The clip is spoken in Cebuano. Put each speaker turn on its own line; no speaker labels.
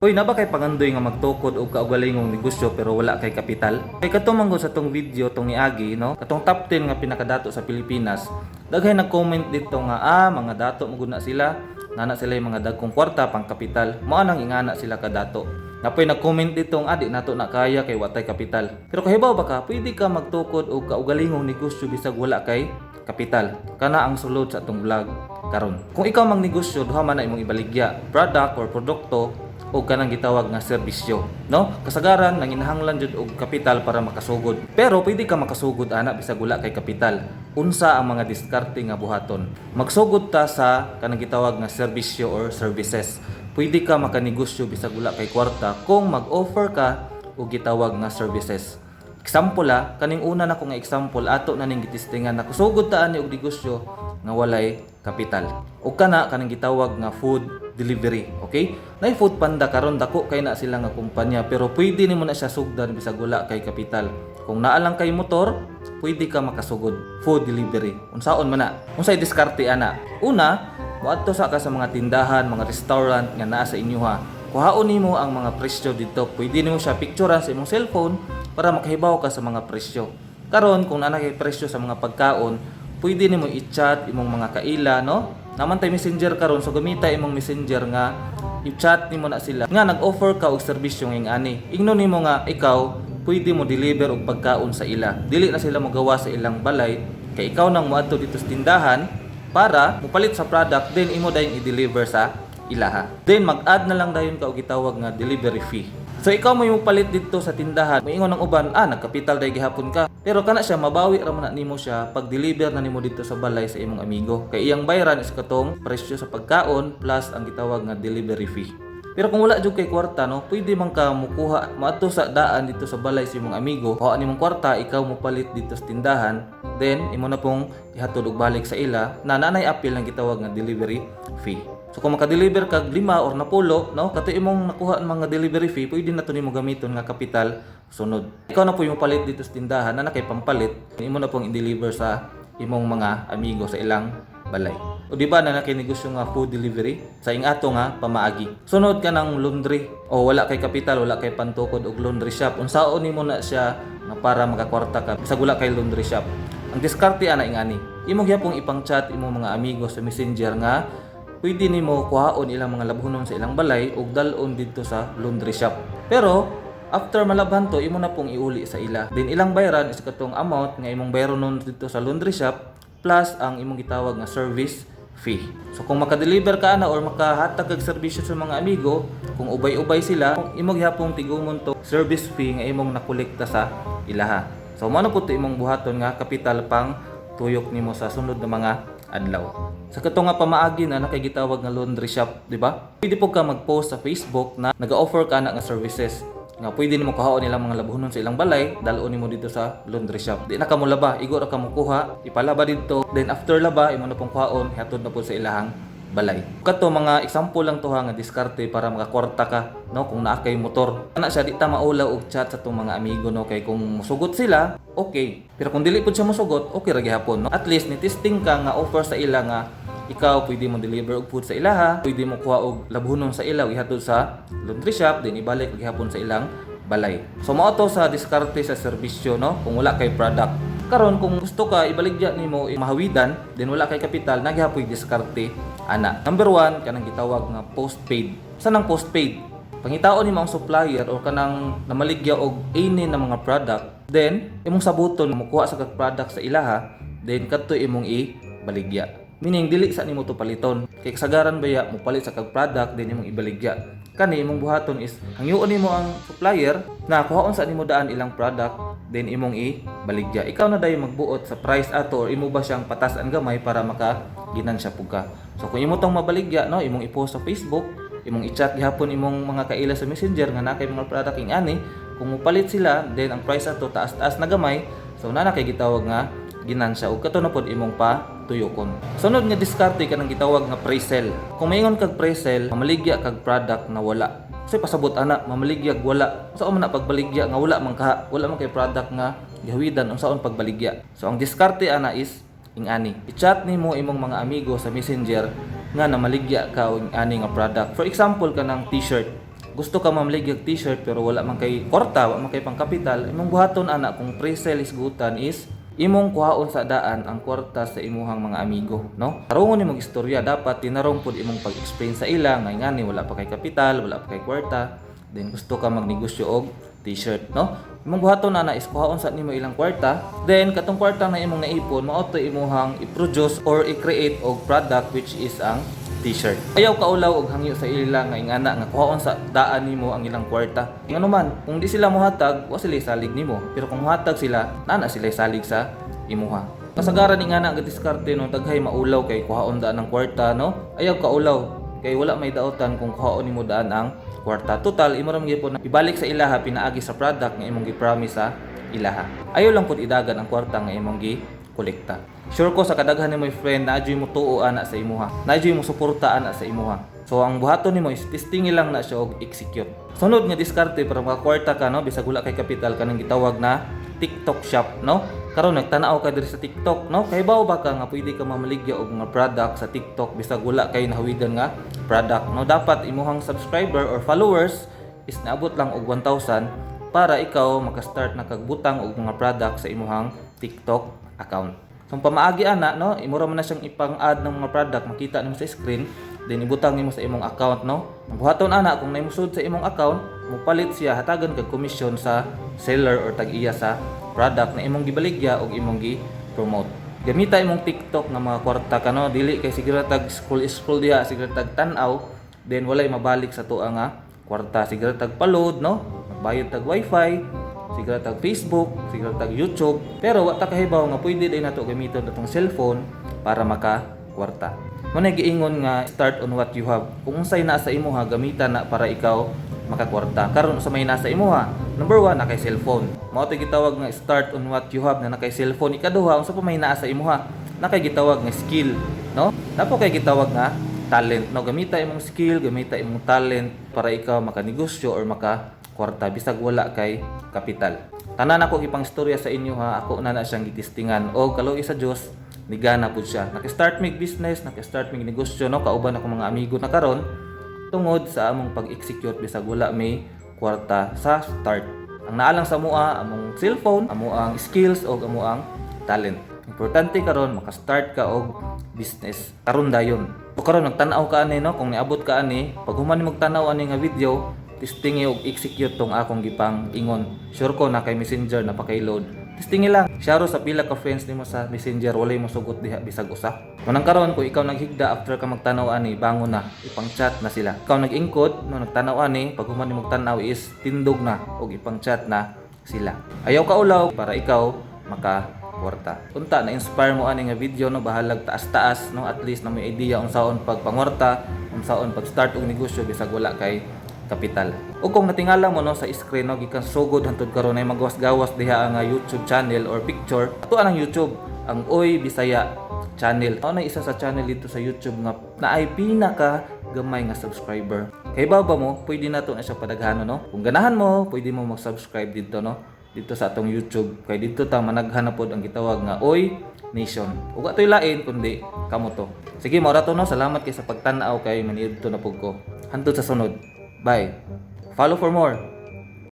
Uy, naa ba kay pangandoy nga magtukod og kaugalingong negosyo pero wala kay kapital? Kay kato man gud sa tong video tong niagi, no? Katong top 10 nga pinakadato sa Pilipinas. Daghay nag-comment dito nga mga dato mo gud na sila. Naa na sila yung mga dagkong kwarta pang kapital. Mao nang ingana sila kadato. Naa poy nag-comment dito nga di nato na kaya kay watay kapital. Pero kahibaw ba ka, pwede ka magtukod og kaugalingong negosyo bisag wala kay kapital? Kana ang sulod sa atong vlog karon. Kung ikaw magnegosyo, duha man na imong ibaligya, product or produkto o kanang gitawag nga serbisyo, no? Kasagaran nanginahanglan jud og kapital para makasugod. Pero pwede ka makasugod ana bisag wala kay kapital. Unsa ang mga diskarte nga buhaton? Magsugod ta sa kanang gitawag nga serbisyo or services. Pwede ka makanegosyo bisag wala kay kwarta kung mag-offer ka og gitawag nga services. Example ah, kaning una na ko nga example, ato na ning gitestingan na kusugod ta ani og negosyo nga walay kapital. O kana kanang gitawag nga food delivery, okay? Nay Food Panda karon, dako kay na sila nga kumpanya, pero pwede nimo na siya sugdan bisag wala kay kapital. Kung naa lang kay motor, pwede ka makasugod food delivery. Unsaon man na? Unsay diskarte ana? Una, moadto sa ka sa mga tindahan, mga restaurant nga naa sa inyoha. Kuhaon nimo ang mga presyo dito. Pwede nimo siya picturean sa imong cellphone para makahibaw ka sa mga presyo. Karon, kung naa na kay presyo sa mga pagkaon, pwede nimo i-chat imong mga kaila, no? Naa man tay Messenger karon, so gamita imong Messenger nga i-chat nimo na sila nga nag-offer ka og serbisyo ng ani. Ingnon nimo nga ikaw pwede mo deliver og pagkaon sa ila. Dili na sila mogawa sa ilang balay kay ikaw nang moadto dito sa tindahan para mopalit sa product, then imo dayon i-deliver sa ilaha. Then mag-add na lang dayon ka og gitawag nga delivery fee. So ikaw mo yung palit dito sa tindahan, moingon ang uban, "Nagkapital dahil gihapon ka." Pero kana siya, mabawi ra man na nimo siya pag deliver na nimo dito sa balay sa imong amigo. Kay iyang bayaran is katong presyo sa pagkaon plus ang gitawag nga delivery fee. Pero kung wala jud kay kwarta, no, pwede man ka mukuha, moadto sa daan dito sa balay sa imong amigo, kuha nimong kwarta, ikaw mopalit dito sa tindahan, then imo na pong ihatod og balik sa ila na nanay apil ang gitawag nga delivery fee. So kung maka-deliver kag lima or napulo, no, kato imong nakuha ang mga delivery fee, pwede na to nimo gamiton nga kapital sunod. Ikaw na po yung palit dito sa tindahan na kay pampalit, imo na pong i-deliver sa imong mga amigo sa ilang balay. O di ba na kay negosyo nga food delivery sa ing-ato nga pamaagi? Sunod ka ng laundry. O wala kay kapital, wala kay pantukod og laundry shop. Unsaon nimo na siya nga para makakwarta ka bisag wala kay laundry shop? Ang diskarte ana ingani. Imo gyapong ipang-chat imong mga amigo sa Messenger nga pwede nimo kuhaon ilang mga labhonon sa ilang balay ug dal-on didto sa laundry shop. Pero after malabhan to, imo na pong iuli sa ila. Then ilang bayaran is katong amount nga imong bayaron dito sa laundry shop plus ang imong gitawag nga service fee. So kung maka-deliver ka ana or makahatag kag serbisyo sa mga amigo, kung ubay-ubay sila, imo gihapong tigumon to service fee nga imong nakolekta sa ilaha. So mao na po to imong buhaton nga kapital pang tuyok nimo sa sunod na mga adlaw. Sa kato nga pamaagi na nakay gitawag nga laundry shop, di ba? Pwede po ka mag-post sa Facebook na nag-offer ka na nga services nga pwede nimo kuhaon nilang mga labhonon sa ilang balay, dal-on nimo dito sa laundry shop. Di na ka molaba, igo ra ka mokuha, ipalaba dito, then after laba imo na pong kuhaon, hatod na po sa ilahang balay. Kato mga example lang to ha nga diskarte para makakwarta ka, no, kung naa kay motor. Ana siya, di ta maulaw og chat sa tong mga amigo, no, kay kung musugot sila, okay. Pero kung dili pud siya musugot, okay ra gihapon, no. At least ni testing ka nga offer sa ila nga ikaw pwede mo deliver og food sa ilaha, pwede mo kuha og labhonon sa ila ug ihatod sa laundry shop, then ibalik gihapon sa ilang balay. So mao to sa diskarte sa serbisyo, no, kung wala kay product. Karon, kung gusto ka ibaligya nimo mahawidan, then wala kay kapital, naghapoy diskarte ana. Number one, kanang gitawag nga postpaid. Sa nang postpaid, pangitaon nimo ang supplier or kanang namaligya og ini na mga product, then imong sabuton mokuha sa kag product sa ilaha, then kadto imong ibaligya. Meaning dili sa nimo to paliton. Kay kasagaran baya mopalit sa kag product, then imong ibaligya. Kani imong buhaton is hangyoon nimo ang supplier na kuhaon sa nimo daan ilang product, then imong ibaligya. Ikaw na dayon magbuot sa price ato or imo ba siyang patasan gamay para maka ginansya pug ka. So kung imo tong mabaligya, no, imong i-post sa Facebook, imong i-chat gihapon imong mga kaila sa Messenger nga naa kay mga product ing ani, kung mopalit sila, then ang price ato taas-taas na gamay, so naa na kay gitawag nga ginansya ug kato na pod imong pa tuyokon. Sunod nga diskarte, kanang gitawag nga pre-sale. Kung maingon kag pre-sale, mamaligya kag product na wala. Kasi pasabot ana, mamaligya wala. Unsaon man na pagbaligya nga wala man ka, wala man kay product nga gihawidan, unsaon pagbaligya? So ang diskarte ana is ing-ani. I-chat nimo imong mga amigo sa Messenger nga namaligya ka og ani nga product. For example, kanang T-shirt. Gusto ka mamaligyag t-shirt pero wala man kay kwarta, wala man kay pangkapital, imong buhaton ana kung pre-sale hisgutan is imong kuhaon sa daan ang kwarta sa imuhang mga amigo, no? Tarungon nimong istorya, dapat tinarong pud imong pag-explain sa ila nga ingani wala pa kay kapital, wala pa kay kwarta, then gusto ka magnegosyo og t-shirt, no? Imong buhaton ana is kuhaon sa nimo ilang kwarta, then katong kwarta na imong naipon, mao to imuhang i-produce or i-create og product, which is ang t-shirt. Ayaw kaulaw og hangyo sa ila nga ingana nga kuhaon sa daan nimo ang ilang kwarta. Ngano man, kung di sila mohatag, wa sila salig nimo. Pero kung mohatag sila, naa na sila salig sa imuha. Kasagaran ingana nga diskarte, no, daghay maulaw kay kuhaon daan ang kwarta, no? Ayaw kaulaw kay wala may daotan kung kuhaon nimo daan ang kwarta. Total, imo ra man gyud na ibalik sa ilaha pinaagi sa product nga imong gi-promise sa ilaha. Ayaw lang pud idagan ang kwarta nga imong gi kolekta. Sure ko sa kadaghan nimo friend naa mo tuo ana sa imuha. Naa mo suporta ana sa imuha. So ang buhaton nimo is testing lang na siya og execute. Sunod nga diskarte para makakwarta ka, no, bisag wala kay kapital, kanang gitawag na TikTok Shop, no? Karon nagtan-aw ka diri sa TikTok, no? Kahibaw ba ka nga pwede ka mamaligya og mga product sa TikTok bisag wala kay nahawidan nga product, no? Dapat imuhang subscriber or followers is naabot lang og 1,000 para ikaw maka-start na kagbutang og mga product sa imuhang TikTok account. So ang pamaagi ana, no, imo ra man na siyang ipang-add ng mga product, makita nimo sa screen, then ibutang nimo sa imong account, no. Ang buhaton ana, kung naay sa imong account, mopalit siya, hatagan kag commission sa seller or tag-iya sa product na imong gibaligya og imong gi-promote. Gamita imong TikTok nga mga kwarta ka, no, dili kay sige ra tag scroll scroll diha, sige ra tag tan-aw, then walay mabalik sa tuwa nga kwarta, sige ra tag pa-load, no, magbayad tag wifi, sige ra tag Facebook, sige ra tag YouTube, pero wa ta kahibaw nga pwede din nato gamiton atong cellphone para maka kwarta. Mao na giingon nga start on what you have. Kung unsay naa sa imuha, gamitan na para ikaw makakwarta. Karon, sa may nasa imuha, number one, naa kay cellphone. Mao to gitawag nga start on what you have na naa kay cellphone. Ikaduha, unsa pa may naa sa imuha? Naa kay gitawag nga skill, no? Naa po kay gitawag nga talent, no? Gamita imong skill, gamita imong talent para ikaw makanegosyo or maka kwarta bisag wala kay kapital. Tanan ako ipang istorya sa inyo ha, ako na na siyang gitistingan o kaluoy sa Dios nigana pud siya. Naka-start mig business, naka-start mig negosyo, no, kauban ako mga amigo na karon tungod sa among pag-execute bisag wala may kwarta sa start. Ang naa lang sa amoa, among cellphone, amo ang skills o amo ang talent. Importante karon maka-start ka og business karon dayon. O karon nagtan-aw ka ani, no, kung niabot ka ani, pag human nimo tan-aw ani nga video, testingi og execute tong akong gipang ingon. Sure ko naa kay Messenger na pa-load. Testingi lang. Share sa pila ka friends nimo sa Messenger, walay mo sugot diha bisag usa. Manang karon, kung ikaw naghigda after ka magtanaw ani, bangon na, ipang-chat na sila. Ikaw nag-ingkod no nagtanaw ani, pag human nimo tanaw is tindog na og ipang-chat na sila. Ayaw ka ulaw para ikaw maka kwarta. Unta na inspire mo ani nga video, no, bahalag taas-taas, no, at least na may idea unsaon pagpangwarta, unsaon pag-start og negosyo bisag wala kay kapital. O kung natingala mo, no, sa screen, no, gikan sugod hantod karon ay magawas-gawas diha nga YouTube channel or picture. Ato ang YouTube, ang Oy Bisaya channel. Mao na isa sa channel dito sa YouTube nga naay pinaka gamay nga subscriber. Kay ba mo, pwede na to na siya padaghanon, no. Kung ganahan mo, pwede mo mag-subscribe dito, no, dito sa atong YouTube kay dito ta managhan na pod ang gitawag nga Oy Nation. Ug atoy lain kundi kamo to. Sige, mao ra to, no. Salamat kay sa pagtan-aw kay maniudto na pud ko. Hantod sa sunod. Bye. Follow for more.